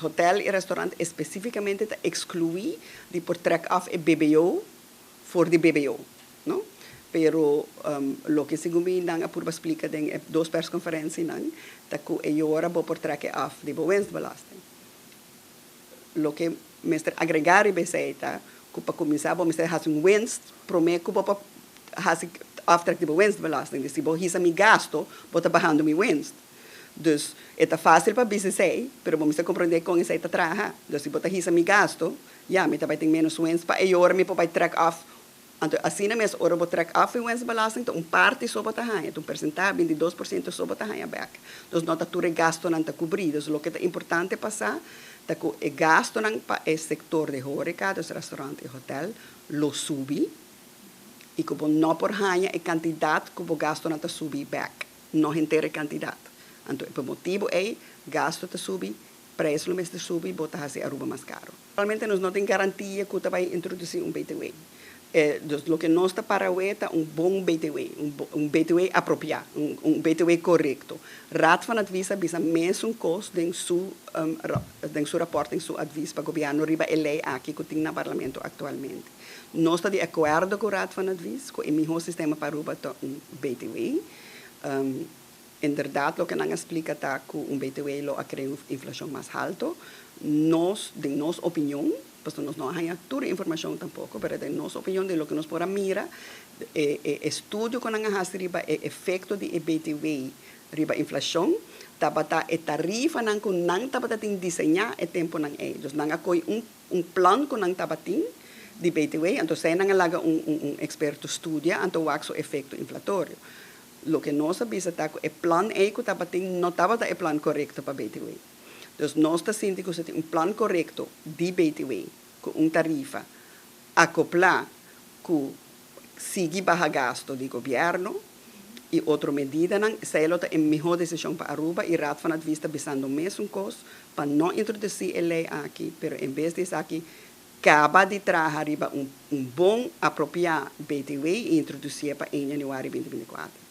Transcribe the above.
Hotel y restaurant specificamente ta exclui di por trek af e BBO for di BBO, no? Pero loke segun mi nan a purba splica den e dos persconferencianan ta cu e ora bo por trek af di bo winstbelasting. Loke mester agrega riba esey ta cu pa cuminsa bo mester haci un winst prome cu bo por haci aftrek di bo winstbelasting. Dus si bo hisa mi gasto, bo ta bahando mi winst. Dus e ta facil pa bisa esey, pero bo mester comprende con esey ta traha. Dus si bo ta hisa mi gasto, ya, mi ta bay tin menos winst pa e ora mi por bay trek af. Anto asina mes ora bo trek af e winstbelasting, ta un parti so bo ta haya, ta un percentahe, 22% so bo ta haya bek. Dus no ta tur e gastonan ta cubri. Dus loke ta importante pa sa ta cu e gastonan pa e sector di horeca, dus restaurant y hotel, lo subi y cu bo no por haya e cantidad cu bo gastonan ta subi bek, no henter e cantidad. Anto pa motibo ey, gasto ta subi, prijs lo mester subi, bo ta haci Aruba mas caro. Realmente nos no tin garantia cu ta bay introduci un BTW. Dus loke nos ta para awe ta un bon BTW, un BTW apropia, un BTW corecto. Raad van Advies a bisa mesun cos den su rapport, den su advies pa gobierno riba e ley aki cu tin na parlamento actualmente. Nos ta di acuerdo cu Raad van Advies, cu e miho sistema pa Aruba ta un BTW. Inderdaad, loke nan a splica ta cu un BTW lo a crea un inflacion mas halto. Nos, den nos opinion, pasobra nos no a haya tur informacion tampoco, pero den nos opinion, di loke nos por a mira, e estudio cu nan a haci riba e efecto di e BTW riba inflacion, tabata e tarifanan cu nan tabata tin diseña e temponan ey. Dus nan a coy un plan cu nan tabatin di BTW, anto nan a laga un experto studia, anto wak su efecto inflatorio. Loke nos a bisa ta cu e plan ey cu tabatin no tabata e plan corecto pa BTW. Dus nos ta sinti cu un plan corecto di BTW, cu un tarifa acopla cu sigui baha gasto di gobierno y otro medidanan, esey lo ta e miho decision pa Aruba, y Raad van Advies ta bisando mesun cos pa no introduci e ley aki, pero en bes di esaki caba di traha riba un bon apropia BTW y introduci pa 1 januari 2024.